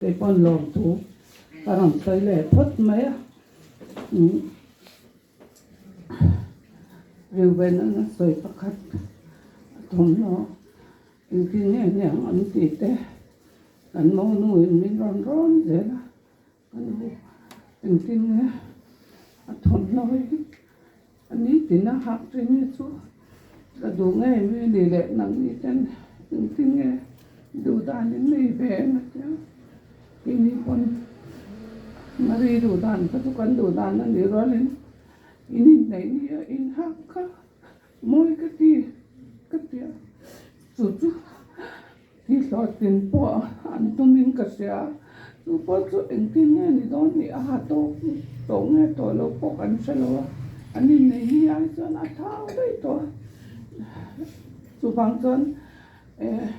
Kei pawn lawmthu ka rawn sawi leh phawt mai a, Reuben an a sawi pakhat a thawmhnaw engtin nge niang an tih te kan monu in min rawn rawn zel a, ka nu engtin nge a thawmhnaw hi a ni tina hak thin hi chu ka duh ngei mai a ni leh nangni ten engtin nge duh dan in nei ve em a tia keini pawn Marie duh dan kha chu kan duh dan a nih rualin in inneih ni a in hak kha mawi ka ti ka tia chu chu Hi hlawhtlin pawh an tumin ka hria a, chu pawh chu engtin nge ni dawn ni a ha tawk tawh nge tawh loh pawh kan hre lo a, an innei ni ai chuan a thau daih tawh a, chuvang chuan eh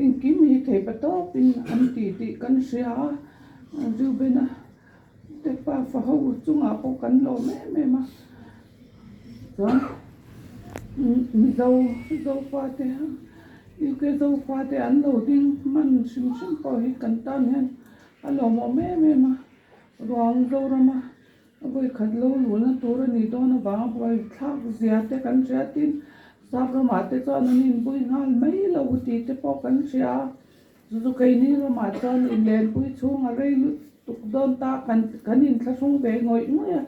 engkim hi thei pa tawpin an ti tih kan hria a, Reuben-a te pa fa ho chungah pawh kan lawm em em a, chuan Mizo Zofate UK Zofate an lo ding hman hrim hrim pawh hi kan tan hian a lawmawm em em a, ruang Zorama vawikhat lo luhna tur a nih dawn avanga buaithlak zia te kan hria tin sap ramah te chuan an inbui nghal mai lo tih te pawh kan hria a. Chu chu keini ramah chuan inlenpui chhung a rei lut tuk dawn ta kan kan inthlahrung ve ngawih ngawih a,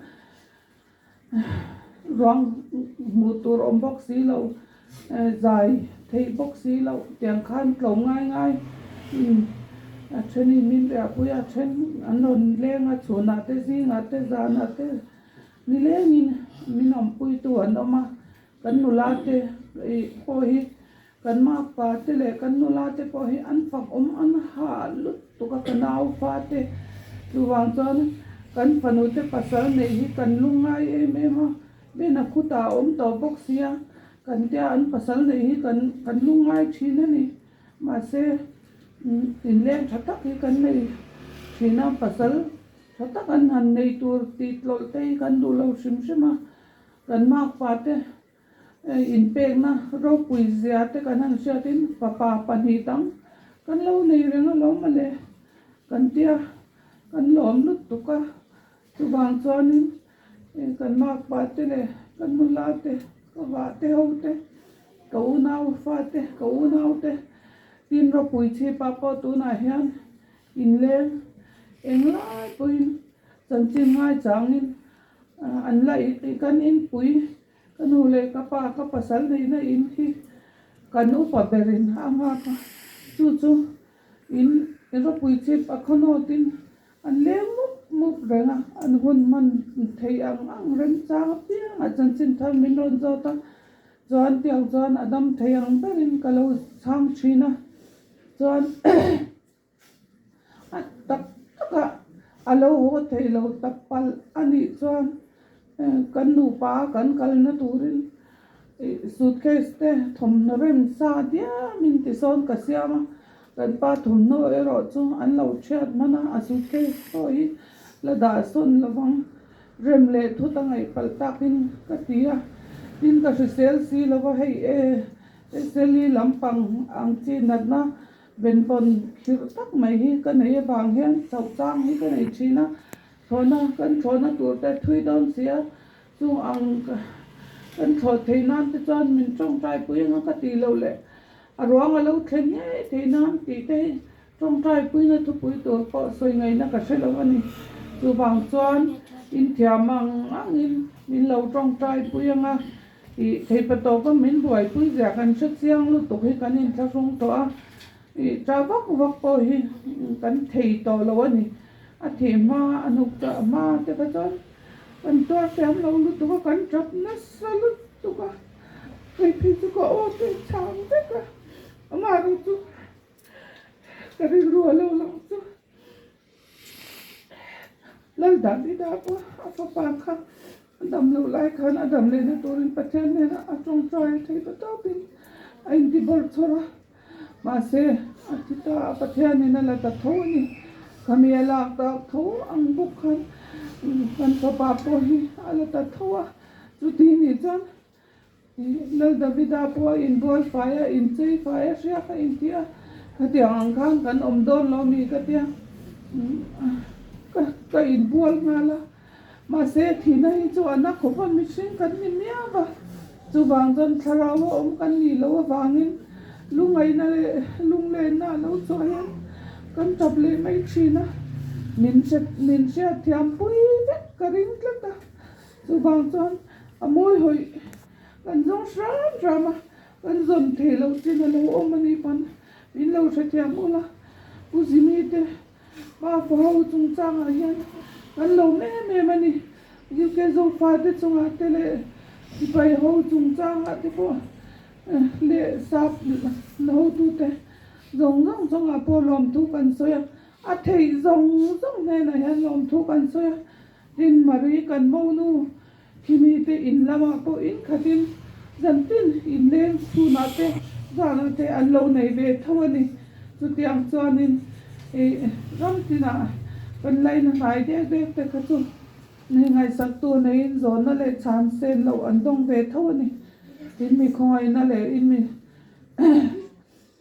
ruang hmuh tur awm bawk si lo, zai theih bawk si lo tiang khan tlawm ngai ngai a thenin min riahpui a, a then an rawn leng a, chhunah te zingah te zanah te nilengin min awmpuitu an awm a, kan nula te pawh hi Kan makpa te leh kan nula te pawh hi an fak awm an ha lutuk a, ka nau fa te chuvang chuan kan fanu te pasal neih hi kan lungngai em em a, Bena khutah a awm tawh bawk sia, kan tia an pasal neih hi kan kan lungngai thin a ni, mahse inleng tha tak hi kan nei thin a, pasal tha tak an han nei tur tih tlawlh te hi kan duh lo hrim hrim a, kan makpa te. Inpekna ropui zia te kan han hriatin fapa pahnih dang kan lo nei reng alawm mawle kan tia kan lawm lutuk a, chuvang chuanin kan makpa te leh ka nula te ka vah te ho te ka unau fate ka unau te tin ropui chhipa pawh tunah hian inleng englai pawhin chanchin ngaichangin an la kan inpui. Ka nu leh ka pa ka pasal neihna in hi kan upa berin a nghak a, chu chu in ropui chip a khawnawtin an leng mup mup reng a, an hun hman theih ang ang remchang apiangah chanchin thar min rawn zawt a, chuan tiang chuan a dam thei ang berin ka lo chhang thin a, chuan. A tak takah a lo haw thei lo tak palh a nih chuan kan nupa kan kalna turin suitcase te thawmhnaw rem sa diamin tisawn ka siam a, kan pa thawmhnaw erawh chu an lo thiat hman a, a suitcase pawh hi la dah sawn lovang rem leh thut a ngaih palh takin ka ti a, tin ka hrisel si lova hei e SLE lampang ang chi natna Benvawn khirh tak mai hi ka nei avang hian chauh chang hi ka nei thin a, thlawhna kan thlawhna tur te thui dawn si a, chung ang kan thlawh theih nan te chuan min tawngtai pui anga ka tih loh leh a ruang a lo thlen ngei theih nan tih te hi tawngtai puina thupui tur pawh sawi ngaihna ka hre lo a ni. Chuvang chuan inthiam ang angin min lo tawngtai pui anga. Ih thei pa tawpa min buaipui zia kan hre chiang lutuk hi kan inthlahrung tawh a, ih ta vak vak pawh hi kan thei tawh lo a ni. A thih hma a hnuk chah hma te kha chuan kan tuar thiam lo lutuk a, kan tap nasa lutuk a, hei phei chu ka aw te chhang vek a, amaherawh chu ka rilru a lo lang chu. Lal Davida pawh a fapa kha a dam loh lai khan a dam lehna turin Pathian hnenah a tawngtai thei ta tawpin a inti bawrh chhawr a, mahse a thi ta a, Pathianin a la ta tho a ni. Khami a lak tak tho ang bawk khan kan fapa pawh hi a la ta tho a, chuti nih chuan Lal Davida pawh a inbual fai a, inchei fai a, hriak a inti a, khatiang ang khan kan awm dawn lo mi ka tia. Ka inbual nghal a, mahse thihna hi chu a na khawp a, mihring kan ni miau a, chuvang chuan thlarau a awm kan nih loh avangin lungaihna leh lunglenna a lo chhuah hian kan tap leh mai thin a, min hre min hriatthiam pui vek ka ring tlat a, chuvang chuan a mawi hawih kan zawng hram hram a, kan zawn theih loh chin a lo awm a nih pawn min lo hrethiam ula, Pu Zimi te Pa Paho chungchangah hian kan lawm em em a ni. UK Zofa te chungah te leh sipai ho chungchangah te pawh leh sap hotute zawng zawng chungah pawh lawmthu kan sawi a. A theih zawng zawng hnenah hian lawmthu kan sawi a. Tin, Marie kan monu Khimi te in lamah pawh in khatin zantin inleng chhunah te zanah te an lo nei ve tho a ni. Chutiang chuanin ih ram tinah kan laina hnai dek dek te kha chu ngaihsaktu neiin zawnna leh chhan sen loh an dawng ve tho a ni. Tin mi khawngaihna leh in mi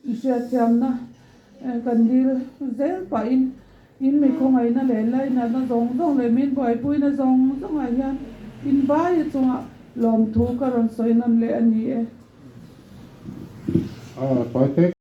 Hriatthiamna kan dil zel pahin in mi khawngaihna leh lainatna zawng zawng leh min buaipuina zawng zawngah hian in vaia chungah lawmthu ka rawn sawi nawn leh a ni e. Aw, tawi tek.